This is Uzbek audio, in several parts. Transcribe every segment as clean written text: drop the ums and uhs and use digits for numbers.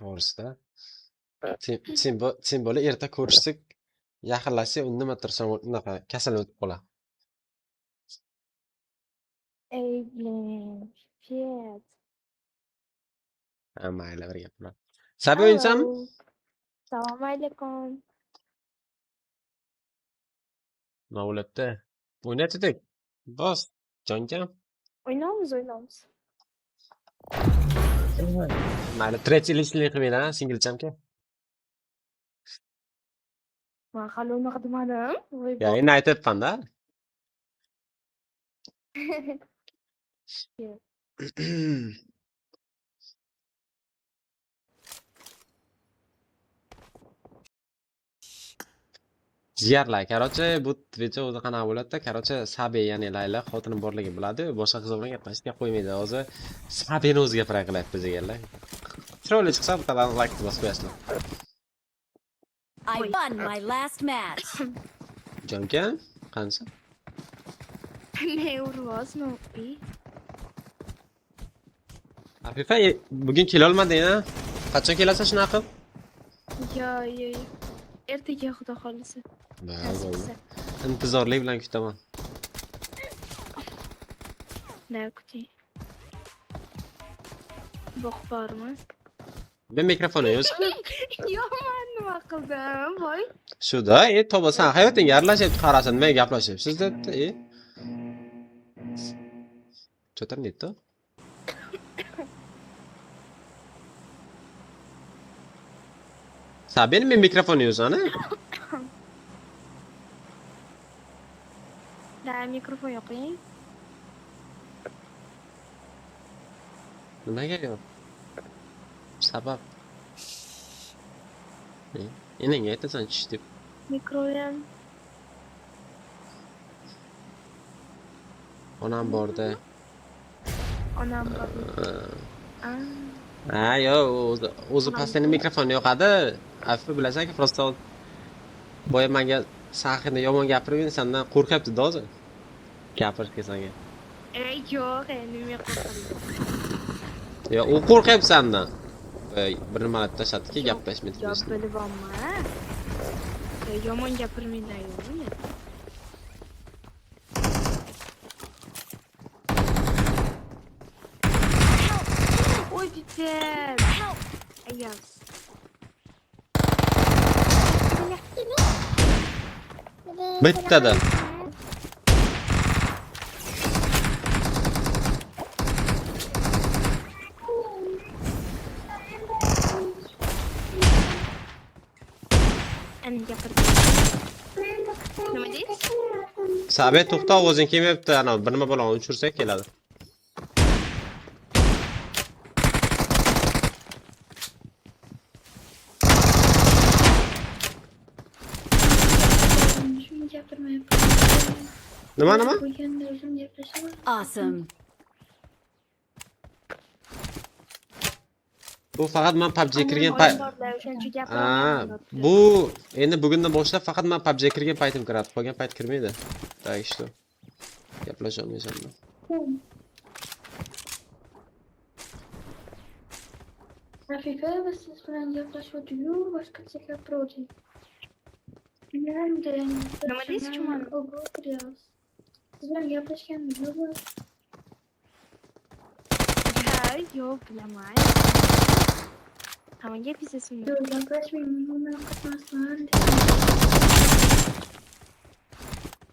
To'g'risida. Sen bola erta ko'rishsak, yaqinlashsak, unda tursam unaqa kasal o'tib qoladi. Ey, блин, пипец. Ha, mayli, bir gap bilan. Sabi o'yinsanmi? Hello. Assalomu alaykum. Nima bo'lyapti? O'ynayotgandik. Bos, jonkam. O'ynaymiz, o'ynaymiz. Mayli, третий лишний qilmanglar, singilchamka. Man hali unaqa demadim. Voy Ya, endi aytyapman-da. Yo'q. Jigarlar, короче, bu video o'zi qanaqa bo'ladi-da? Короче, Sabi, ya'ni Layla xotini borligini biladi, boshqa qiz bilan gaplashishga qo'ymaydi. Hozir Sabini o'ziga prank qilyapti jigarlar. Chiroyli chiqsa, bittadan like bosib qo'yasizlar. I won my last match. Jonka, qancha? Ne uryapsizmi? Ey, Afifa, bugun kelolmading a? Qachon kelasan shunaqa qilib? Yo, yo, yo. Ertaga xudo xohlasa. Nasib Bo'ldi. qilsa. Intizorlik bilan kutaman. Da, kuting. Bo'q bormi? Men mikrofonni yo'q. Yo'q, man nima qildim? Voy. Shuda, to'ba sen hayotingga aralashyapti, qarasin, nimaga gaplashyapsiz debdi, e. Что там не то? Sabini men mikrofonni yo'q, Da, mikrofon yoqing. Nimaga yo'q? Sabab? Enangga aytasan chish deb. Mikroyam. Onam borda. Onam bor. Ah. Ha, yo'q, o'zi постоянно mikrofonni yoqadi. Afi bilasan-ku, просто boya menga sahina yomon gapirib, sendan qo'rqyapti-da hozir. Gapirishga senga. Ey, yo'q, nima qo'rqaman? Yo, u qo'rqyapti sendan. Bir nimalar tashladiki, gaplashmay Yo'q, turibsan. bilyapman. Yomon gapirmanglar, yo'q. Oy, пипец. Ayaz. Bittada. Ana gapirdi. Nima deysiz? Sabi, to'xta, ovozing kelmayapti. Ana bir nima bo'ladi, o'chirsak keladi. Shuni gapirmayapman. Nima, nima? Bo'lganda o'zim gaplashaman. Awesome. Bu faqat men PUBG kirgan Onam payt. borlar, o'shaning uchun Ha, gapiraman. bu endi bugundan boshlab faqat men PUBG kirgan paytim kiradi, qolgan payt kirmaydi. Так что gaplasha olmaysan. Rafiqa, biz siz bilan gaplashuvdik-yu, boshqacha gapiruvdik. Nima deysiz, tushunmadim. Siz bilan gaplashganmiz yo'qmi? Ha, yo'q, bilaman. Hamma gapingiz unda. Yo'q, gaplashmayman, undan qatnashman.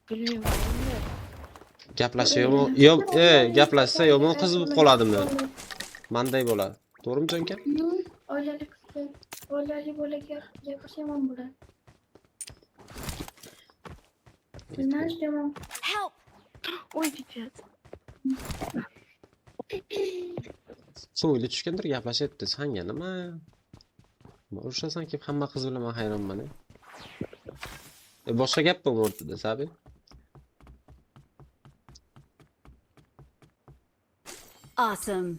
Bilmayman. Gaplashsa yomon, yo'q, gaplashsa yomon qiz bo'lib qoladimi? Manday bo'ladi. To'g'rimi, Jonka? Oilali qizga, oilali bola gapirsa yomon bo'ladi. Знаешь, yomon. Help! Oy, пипец. Ko'ngli tushgandir, gaplashyapti. Sanga nima? Nima urushasan kelib hamma qiz bilan, men hayronman. Boshqa gap bo'lmi o'rtada, Sabi? Awesome.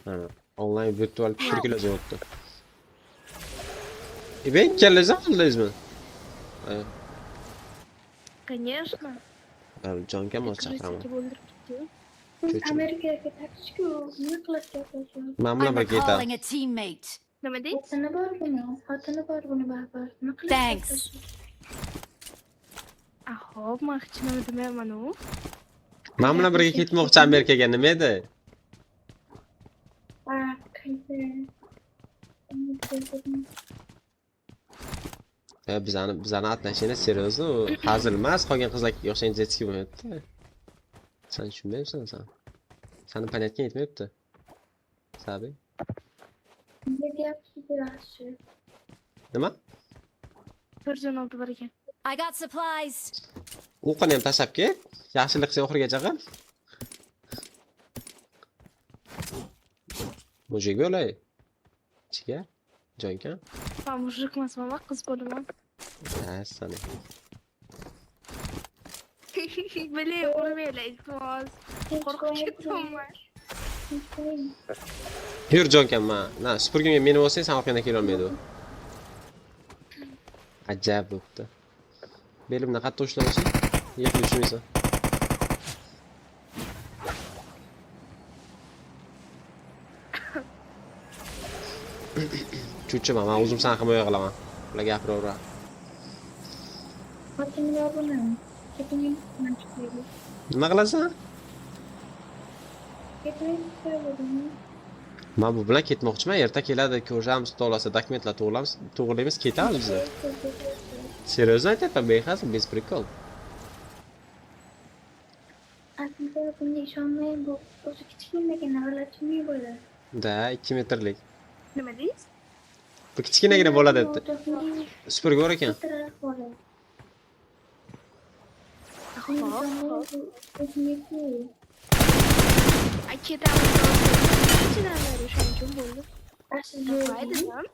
Ha, onlayn virtual turkilar javobda. Ben ikkalasi oldingizmi? Ha. Конечно. Jonka hozir chaqiraman. Крыса bo'ldirib ketdi. Cho'chib. Amerikaga ketasiz-ku, nima qilib gapirasiz? Man bilan I'm birga ketadi. recalling a teammate. Nima deysiz? Xotini bor buni, xotini bor buni baribir. Nima qilib Thanks. gapirasiz? A, hop, man hech nima demayman u. Man bilan birga ketmoqchi Amerikaga nima edi? Ha, qaysi? Ya bizani отношения серьезно, u hazil emas, qolgan qizlarga o'xshagan детский bo'lmayapti. Sen tushunmayapsan sen. Sani понятка yetmayapti. Sabi. Nima deyapsiz yaxshi? Nima? Bir jon oldi bor ekan. I got supplies. O'qini ham tashlab ket. Yaxshilik qilsang oxirigacha qil. Мужик bo'lay. Jigar. Jonka. Man мужик emasman, man qiz bo'laman. Ha, sani. Bilay, urmanglar, iltimos. Qo'rqib ketdim man. Yur Jonka, ma. Na, supurgimga meni bo'lsang, sen orqangdan kelolmaydi u. Ajab bo'pti. Belimdan qattiq ushlab olsang, yiqilib tushmaysan. Cho'chima, man o'zim seni himoya qilaman. Ular gapiraveradi. Xotini bor buni. Ketmang, man chiqaylik. Nima qilasan? Ketmang, buni. Man bu bilan ketmoqchiman. Erta keladi, ko'rishamiz, xudo xohlasa dokumentlar to'g'rilamiz, to'g'rilaymiz, ketamiz biz. Серьезно aytyapman, behazil, без прикол. Aslida bunga ishonmang, bu o'zi kichkinagina g'alati bola. Da, 2 metrlik. Nima deysiz? Bu kichkinagina bola debdi. Supurgi bor ekan. Kattaroq bola. Hop, hop. O'ziniki. Ay, ketamiz. Anchadan beri o'shaning uchun bo'ldi. Давай dedim.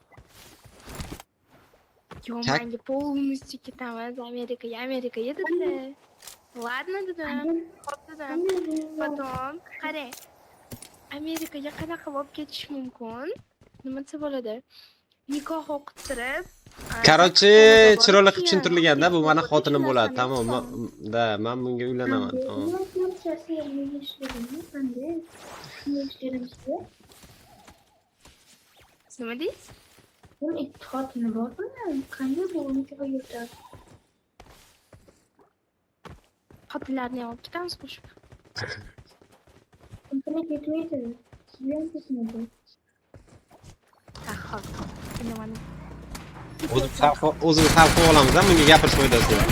Yo'q, Как? manga полностью ketamiz Amerikaga, Amerikaga dedilar. Ладно dedim. Hop dedim. Потом qarang. Amerikaga qanaqa bo'lib ketish mumkin? Nima desa bo'ladi? Nikoh o'qittirib, Короче, Sakkizta chiroyli borib qilib tushuntirilganda bu mani keyin xotinim bo'ladi. shunarsani Tamom, aytdim. da, men bunga uylanaman. Tamom. Nima deysiz? Buni ikki xotini bor buni. Qanday bu nikoh yurtadi? Xotinlarni ham olib ketamiz qo'shib. Buni ketmaydi. Sizlar ham ketmaydi. Ha, hop. Endi mana. O'zimiz hal qilib olamiz, bunga gapirish foydasi yo'q.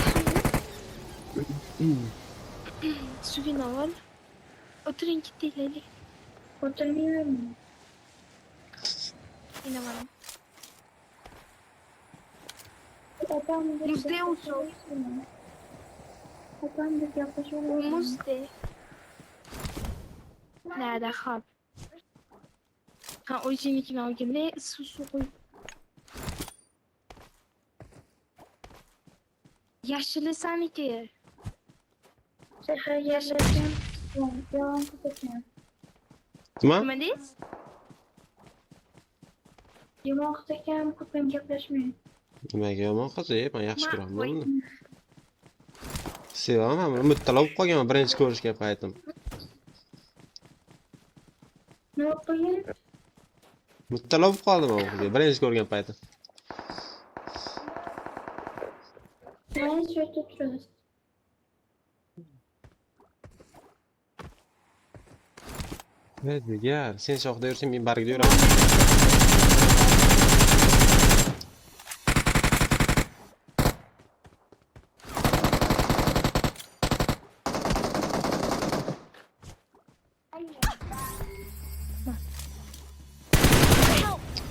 Suvini ol. O'tiring, ketdik, Layli. O'tirmayman. Endi mana. Opam deb Muzday o'tir. Opam deb gaplashaveradi. U muzdek. Nada, hop. Ha, o'zingnikini olganda issiq suv qo'y. Yashili saniki. Shahar yashasam, yomon qiz ekan. Nima? Nima deysiz? Yomon qiz ekan, ko'p bilan gaplashmang. Nimaga yomon qiz? E, men yaxshi Ma- ko'raman voy. uni. Sevaman, buni muttalo bo'lib qolganman birinchi ko'rishgan paytim. Nima qilgan? Muttalo bo'lib qoldim u qizga birinchi ko'rgan paytim. Mana shu yerda turasiz. Ey, jigar, sen shoxda yursang, men bargda yuraman.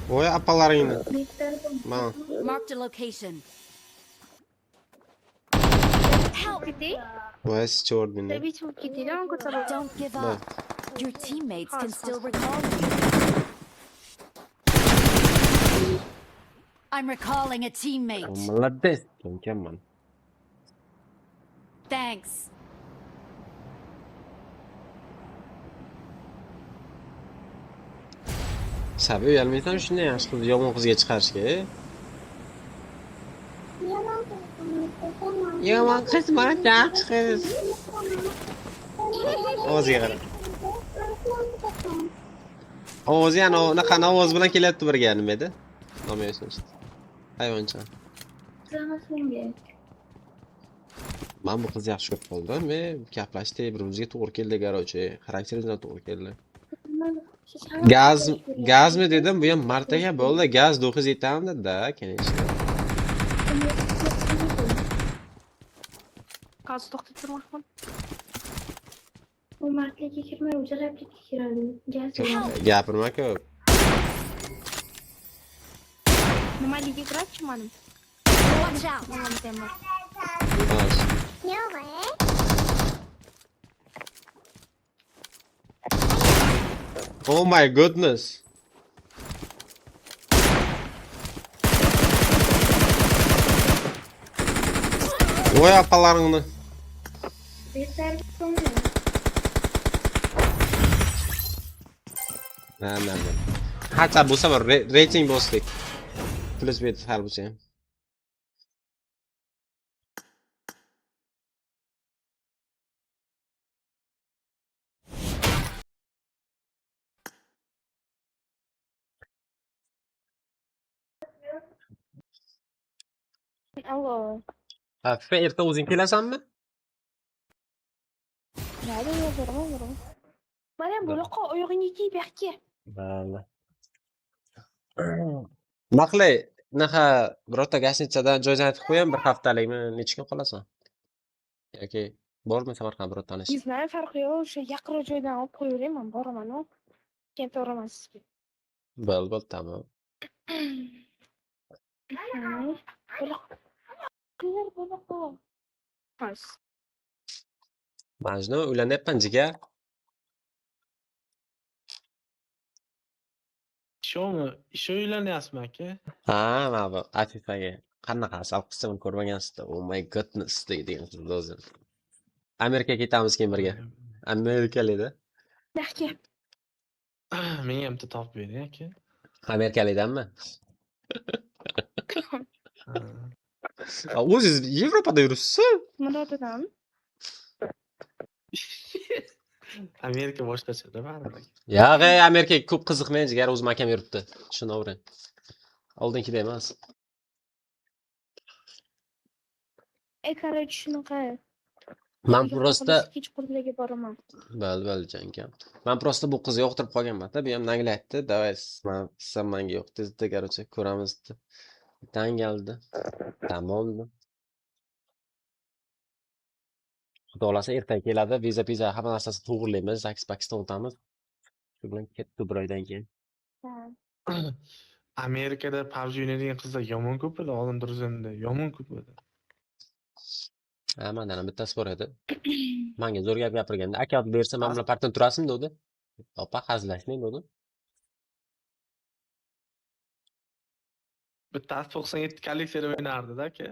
Voy, apalaringni. Beklar bor. Mana. Marked a location. Help! Keting. Voy, sichord meni. Tabiiy bo'lib ketinglar, man ko'tarib. Don't give Da. up. Your teammates can Pause, still pause. recall you. I'm recalling a teammate. Молодец, ekanman. Thanks. Sabi uyalmaysan shunday yaxshi qiz yomon qizga chiqarishga, e? Yomon qiz ekan. Yomon qiz, mana yaxshi qiz. Ovoziga qara. Ovozi yana unaqa ovoz bilan kelyapti birga, nima edi? Nomi esimda chiqdi. Hayvoncha. Qizamas menga. Man bu qizni yaxshi ko'rib qoldim. Gaplashdik, bir-birimizga to'g'ri keldi, короче. Xarakterimizdan to'g'ri keldi. Gaz, gazmi dedim, bu ham martaga bo'ldi. Gaz 907 dedi-da, конечно. Hozir to'xtab turmoqman. U mardlikka kirmay, u jalablikka kiradi. Gaz Help! Gapirma ko'p. Nimaligiga kiradi tushunmadim. Watch out! Nimani temir. Hozir. Oh my goodness. Voy apalaringni. Betar bo'lma. Na na na. Hacha bo'lsa bir reyting bosdik. Plus 7 hal bo'lsa ham. Allo. Ha, Fifa, erta o'zing kelasanmi? Mayli, yozaman, boraman. Mana bunaqa oyog'ingga kiy, bu yoqqa. Mayli. Nima qilay? Unaqa birorta гостиница dan joy ajratib qo'yam bir haftalikmi, necha kun qolasan? Yoki bormi Samarqand biror tanish? Не знаю, farqi yo'q, o'sha yaqinroq joydan olib qo'yaverayman, boraman-u. Keyin to'g'raman sizga. Bo'ldi, bo'ldi, tamom. Bo'la qillar, bo'la qol. Hozir. Majnun, uylanyapman, jigar. Ishomi? Isho uylanyapsizmi, aka? Ha, mana bu Afifaga qanaqa asal qilsa uni ko'rmagansizda. Oh my goodness deydigan qizni o'zi. Amerikaga ketamiz keyin birga. Amerikalikda. Bu yoqqa. Menga ham bitta topib bering, aka. Amerikalikdanmi? Ha. A, o'zingiz Yevropada yuribsiz? Murodidan. Amerika boshqachada baribir. Yo'q, ey, Amerikaga ko'p qiziqmang, jigar, o'zim akam yuribdi. Tushunavering. Oldingiday emas. E, короче, shunaqa. Man Uyga просто kechqurunlarga boraman. Bo'ldi, bo'ldi, jon. Man просто bu qizni yoqtirib qolganman-da. Bu ham nanglayapti. Давай, sen menga yoqdingiz, короче, ko'ramiz deb. Dangaldi. Tamom. Xudo xohlasa ertaga keladi. Viza piza hamma narsasini to'g'rilaymiz. ZAGS Pakiston o'tamiz. Shu bilan ketdi bir oydan keyin. Ha. Amerikada PUBG o'ynaydigan qizlar yomon ko'p edi, oldin Druzenda yomon ko'p edi. Ha, mandan ham bittasi bor edi. Menga zo'r gap gapirganda, aka bersa, men bilan partdan turasizmi dedi. Opa, hazillashmang dedi. Bittasi 97 kolleksiyada o'ynardi-da, aka.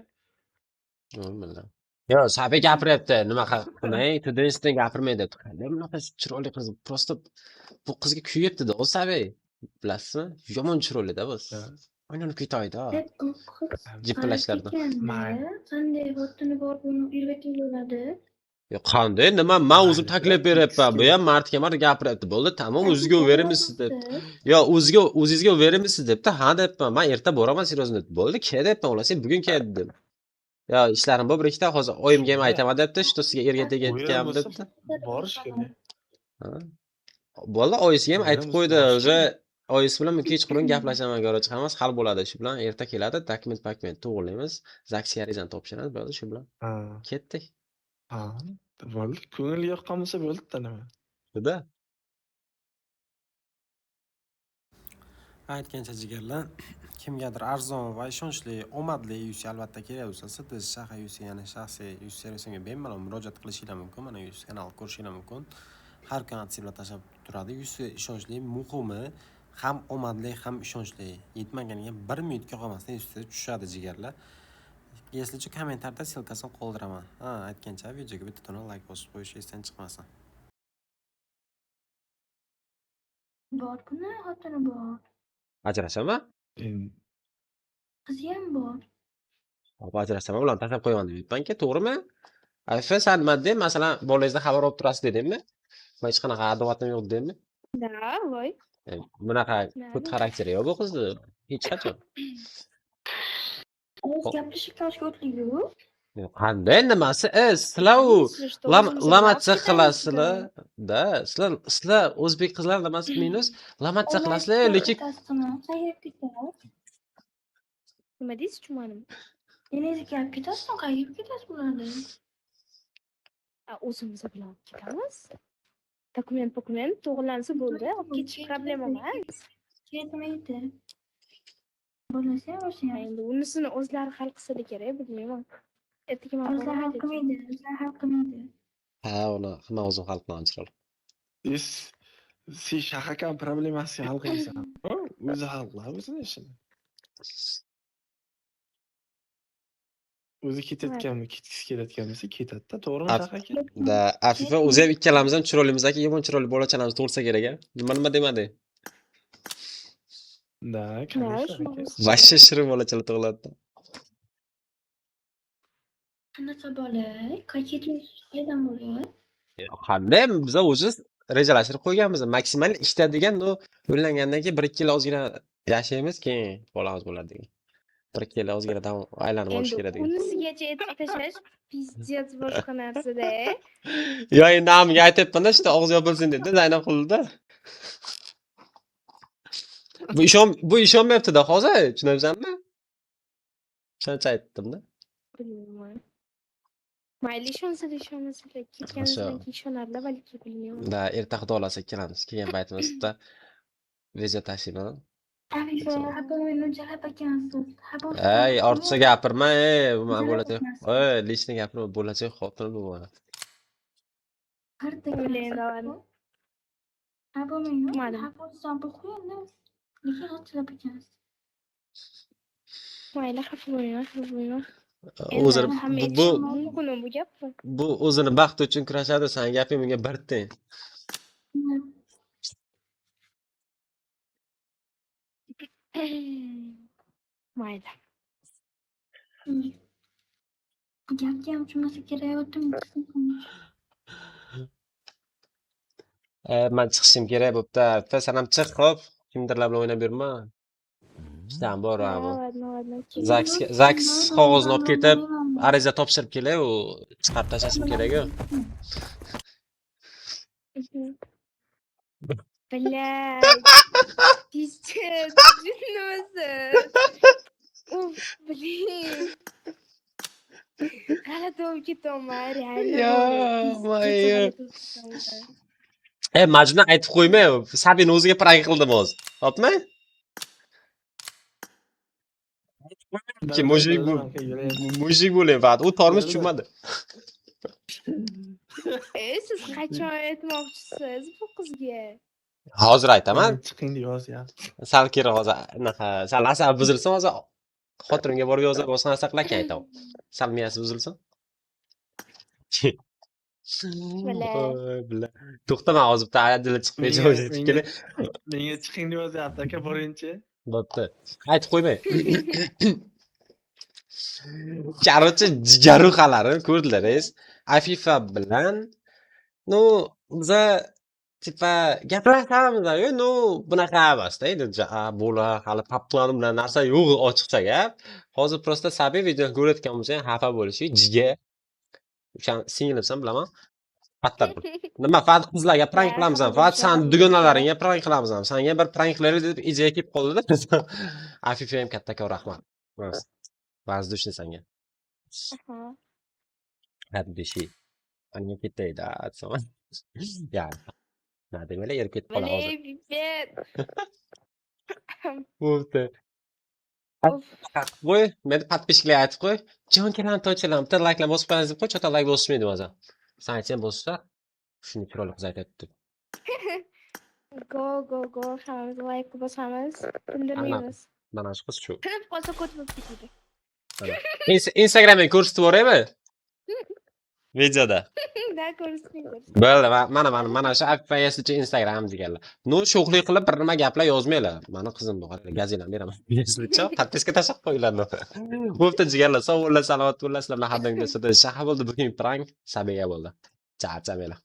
Bilmadim. Yo, Sabi gapiryapti. Nima qilmang, Tudensdan gapirmaydi. Qanday bunaqa chiroyli qiz? Просто bu qizga kuyibdi-da, o Sabi. Bilasizmi? Yomon chiroyli-da bu. Ha. O'ynanib ketaydi. Deb u qiz Jippilashlardan. ekanda, qanday xotini bor buni uyga bo'ladi. Yo, qanday? Nima? Men o'zim Mayli, taklif beryapman. Bu ham mardga mard gapiryapti. Bo'ldi, tamom, o'ziga uverimiz deb. Yo, o'ziga o'zingizga uverimiz debdi. Ha debman. Men erta boraman серьезно deb. Bo'ldi, ke debman. Ular sen bugun kel dedim. Yo, ishlarim bor bir ikkita, hozir oyimga ham aytaman debdi, что sizga erga tegayotgan bo'lsa debdi. borish kerak. Ha. Bo'ldi, oyisiga ham aytib O'yindan qo'ydi. bo'lsa borish Уже oyisi bilan kechqurun gaplashaman, короче, hammasi hal bo'ladi. Shu bilan erta keladi, dokument dokument to'g'rilaymiz, ZAGS arizani topshiramiz, bo'ldi, shu bilan Ha. ketdik. Ha. Bo'ldi. Ko'ngil yoqqan bo'lsa bo'ldi-da nima. Juda. Aytgancha, jigarlar, kimgadir arzon va ishonchli, omadli UC albatta kerak bo'lsa, STS Shaha UC, ya'ni shaxsiy UC servisiga bemalol murojaat qilishinglar mumkin. Mana UC kanal ko'rishinglar mumkin. Har kuni aksiyalar tashlab turadi. UC ishonchli, muhimi ham omadli, ham ishonchli. Yetmaganiga 1 minutga qolmasdan UC tushadi, jigarlar. Если что, kommentarda ссылка sini qoldiraman. Ha, aytgancha videoga bitta dona like bosib qo'yish esdan chiqmasin. Bor buni xotini bor. Ajrashaman? Endi Qizi ham bor. Hop, ajrashsam ham ularni tashlab qo'yaman debmanki, to'g'rimi? Afifa, san nima deding? Masalan, bolangizdan xabar olib turasiz dedingmi? Man hech qanaqa adovatim yo'q dedingmi? Да, voy. Bunaqa ko't Да. xarakteri yo'q bu qizni. Hech qachon. O'z gapirishib o'tligu. Qanday nimasi? Sizlar u Если что, lam o'zimiz ломаться olib ketamiz. qilasizlar. Да, sizlar o'zbek qizlar nimasi minus? Ломаться qilasizlar, lekin Qayerga ketasiz? Nima deysiz, tushunmadim. Denizga olib ketasizmi? Qayerga ketasiz bularni? A, o'zimiz bilan olib ketamiz. Dokument, dokument to'g'rilansa bo'ldi, olib ketish problema emas. Ketmaydi. Bo'lmasa ham o'sha Ha, ham. endi unisini o'zlari hal qilsa kerak, bilmayman. Ertaga man O'zlari hal boraman dedi. qilmaydi. O'zlari hal qilmaydi. Ha, uni man o'zim hal qilaman chiroyli. Sen shahakam problemasiga hal qilsan. O'zi hal qiladi o'zini ishini. O'zi ketayotganmi, ketgisi kelayotgan bo'lsa ketadi-da, to'g'rimi shahaka? Да, Afifa o'zi ham ikkalamiz ham chiroylimiz aka, yomon chiroyli bolachalarimiz tug'ilsa kerak a. Nima nima demadi? Да, Да, конечно, shunaqa. aka. Вообще shirin bolachalar tug'iladi. Qanaqa bola? Qayerga ketmaysiz? Qayerdan bola? Qanday biza o'zi rejalashtirib qo'yganmiz. Maksimal ikkita degan, ну, uylangandan keyin 1-2 yil ozgina yashaymiz, keyin bolamiz bo'ladi degan. 1-2 yil ozgina dam aylanib olish Endi kerak degan. unisigacha aytib tashlash пиздец boshqa narsada. Yo, endi amiga aytyapman-da, что og'iz yopilsin dedi, Zaynab qildi-da. Bu ishonmayapti-da hozir, tushunyapsanmi? O'shancha aytdim-da. Bilmayman. Mayli, ishonsa-da, ishonmasa-da, ketganimizdan keyin ishonarlar balki, bilmayman. Да, erta xudo xohlasa kelamiz. Kelgan paytimizda video tashiyman. Afifa, xafa bo'lmang, uncha xafa ekansiz. Xafa Ey, ortiqcha gapirma, ey, bu man Jalab bo'lajak. ekansiz. Ey, лишний gapirma, bo'lajak xotinim bu mani. Qirt O'ylaydi, ekansiz. ладно. Xafa bo'lmang, Tushmadim. xafa bo'lsam pul qo'ying, lekin jalab ekansiz. Mayli, xafa bo'lmayman, xafa bo'lmayman. O'zini Endi hamma bu aytishi mumkin bu gapni. bu o'zini baxti uchun kurashadi, sani gaping bunga bir tiyin. Mayli. Bu gapga ham tushunmasa kerak o'tim. Man chiqishim kerak bo'pti. Afifa, sen ham chiq, xo'p. Kimdirlar bilan o'ynab yurma. Ishdan bor Ha, bu. ладно, ладно. Keyin. ЗАГС qog'ozini olib ketib, ariza topshirib kelay, u chiqarib tashlashim kerak-ku. Блядь. Пиздец. Jinnimisiz? Uf, блин. G'alati bo'lib ketyapman, реально. Yo, Пиздец, voy. g'alati bo'lib ketyapman. Majnun aytib qo'ymay, Sabina o'ziga prank qildim hozir. Topmi? Ki мужик bu мужик bo'ling faqat. U tormoz tushunmadi. Siz qachon aytmoqchisiz bu qizga? Hozir aytaman. Chiqing deb yozyapti. Sal kerak hozir anaqa, sal asabi buzilsin hozir xotinimga borib yozib boshqa narsa qilar ekan aytaman. Sal miyasi buzilsin. Бля. Voy, бля. To'xta, man hozir bitta adila chiqib ketib kelay. Menga chiqing deb yozyapti aka, boringchi. Bo'pti. Aytib qo'ymay. Короче, jigaruxalarim ko'rdilaringiz. Afifa bilan ну, biza типа gaplashamiz, ну, bunaqa emasda endi bo'la hali план bilan narsa yo'q ochiqcha gap. Hozir просто Sabiy videoni ko'rayotgan bo'lsang xafa bo'lishi jiga. O'sha singlimsan bilaman. Battar bir. Nima faqat qizlarga prank Да, qilamiz ham, xafa faqat bo'lishadi, san xafa dugonalaringga prank qilamiz ham. Sanga bir prank qilaylik deb ideya kelib qoldi-da. Afifa ham kattakon rahmat. Воздушный sanga. Aha. От души. Anga ketaydi, desam. Ya. Nima demanglar, erib ketib qoladi hozir. Блин, пипец. Bo'pti. Uf. Qo'y, meni подписчик larga aytib qo'y. Jon to'chilam, bitta layklar bosib qo'yamiz deb qo'y, chota layk bosishmaydi hozir. San aytsang bossa, shuni chiroyli qiz aytyapti deb. Go, go, go. Hammamiz layk bosamiz. Tindirmaymiz. Mana shu qiz shu. Tinib qolsa ko't bo'lib ketadi. Instagramga ko'rsatib yuboraymi? Videoda. Да, ko'rsin, ko'rsin. Bo'ldi, mana shu FPS uchun Instagram deganlar. Ну, sho'xlik qilib bir nima gaplar yozmanglar. Mani qizim bu, qaranglar, gazinglarni beraman. Если подписка tashlab qo'yinglar. Bo'pti, jigarlar, sog' bo'linglar, salomat bo'linglar. Sizlar bilan har doimgidek Shaha bo'ldi. Bugun prank Sabiga bo'ldi. Charchamanglar.